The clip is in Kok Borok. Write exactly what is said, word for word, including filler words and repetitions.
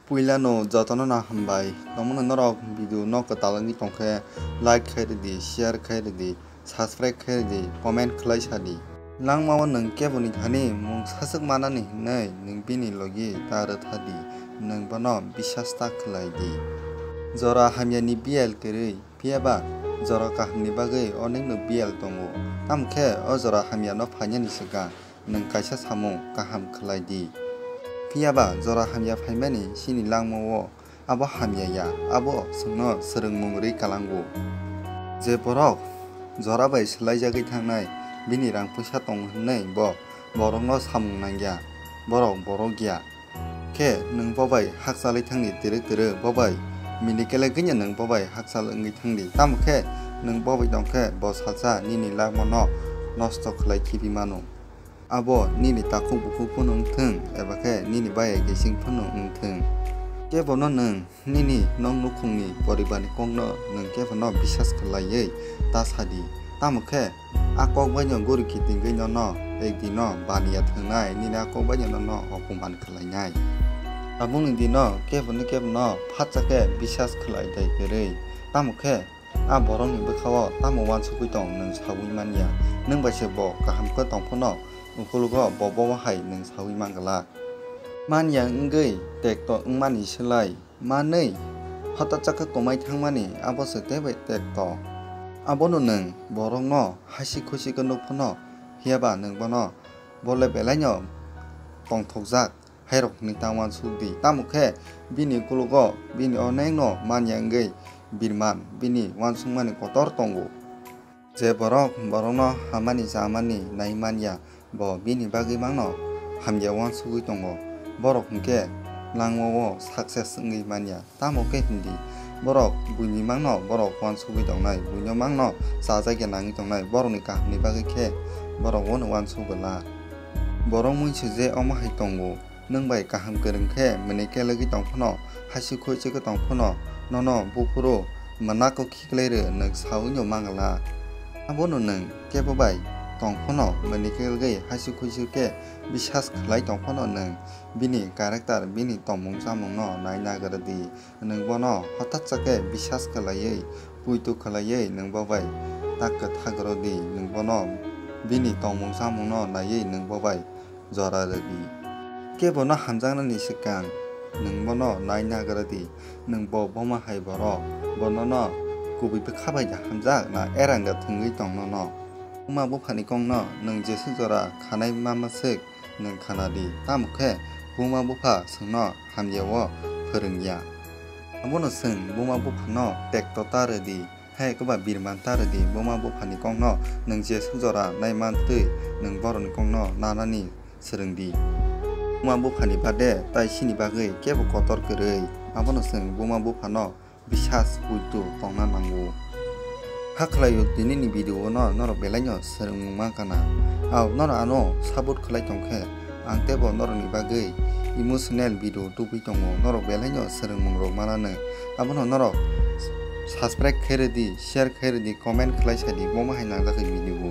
Puilano jotono no hambai. Tongmano norok video no kwtal wngwi tongkhe like khai rwdi, share khai rwdi, subscribe khai rwdi, comment khwlai sadi. Langmao nwng keboni thani mung saswk manani hwnwi nwng bini logi ta rwthadi, nwng bono bisas ta khwlai di. Jora hamyani biyal kwrwi, phiyaba jora kahamni bagwi onekno biyal tongo. Tamo khe o jora hamyano phainani swkang nwng kaisa samung kaham khwlai di. Phiyaba jora hamya phaimani chini langmao abo hamya ya, abo chwngno swrwngmung rwi kalango. Je borok jora bai swlaijagwi thangnai, bini rang puisa tongo hwnwi bo borokno samung nangya, borok borok ya. Khe nwng bo bai hakchalwi thangdi twrwk twrwk, bo bai medical-e gwnyo nwng bo bai hakchal wngwi thangdi. Tamo khe nwng bo bai tongkhe bo salsa nini langmano nosto khwlai khibi mano. Abo nini takhuk bukhuk phano wngthwng, eba khe nini bayai gising phano wngthwng. Kebono nwng nini nok nukhungni poribarni kokno nwng kebono bisas khwlaiwi ta sadi. Tamo khe a kok baino guri kitingwi nono ekdino baniya thwngnai, nini a kok baino nono opoman khwlainai. Tabukni dino kebono kebono phatsa khe bisas khwlai dai kwrwi. Tamo khe a borokni bwkhao tamo uansugwi tong nwng saui man ya. Nwng bai se bo kaham khe tong phano, ukulugo bo bomo hai nwng saui man glak. Man ya wngwi tekto wngmani slai manwi hotatsa khe komai thangmani, abo se teibo tekto. Abono nwng borokno hasi khusi khe nuk phano, phiyaba nwng bono bo le belaino tongthokjak hai rok hwnwi ta uansuk di. Tamo khe bini ukulugo bini onekno man ya wngwi birman bini uansukmani kotor tongo. Je borok borokno hamani chamani nai man ya, bo bini bagwi mangno hamya uansugwi tongo. Borok hwnkhe langmao success wngwi man ya. Tamo khe hindi, borok buini mangno borok uansugwi tongnai, buino mangno chajakya nangwi tongnai, borokni kahamni bagwi khe borok bono uansuk bwla. Borok muisu je omo hai tongo, nwng bai kaham kwrwng khe mwnwi kelogwi tong phano, hasi khuichigwi tong phano, nono buphuru mwnako khiklai rw nwng saui no mangla. Abono nwng kebo bai tong phano mwnwi kelogwi hasi khuichigwi khe bisas khwlai tong phano nwng bini character, bini tongmung chamungno nai nagra di. Nwng bono hotatsa khe bisas khwlaiwi, puitu khwlaiwi nwng bo bai ta kwthak rw di. Nwng bono bini tongmung chamungno naiwi nwng bo bai jora rw di. Kebono hamjaknani swkang nwng bono nai nagra di. Nwng bo boma hai borok, bo nono kubui bwkha bai da hamjak na erang da thwngwi tong nono? Buma buphani kokno nwng jeswk jora khanai ma swk nwng khana di, tamo khe buma bupha chwngno hamya o phwrwng ya. Abono chwng buma buphano tekto ta rw di, hai eba birman ta rw di, buma buphani kokno nwng jeswk jora nai mantwi nwng borokni kokno nanani swrwng di. Buma buphani bade tai sini bagwi kebo kotor kwrwi, abono chwng buma buphano bisas puitu tongna nango. Hakhlaio, tinini video no norok belaino swrwngmung mankha na. Ao norok ano support khlai tongkhe, ang teibo norokni bagwi emotional video tubui tongo. Norok belaino swrwngmung rok mananw. Abono norok subscribe khairwdi, share khairwdi, comment khlai sadi, bomo hai nangjak video.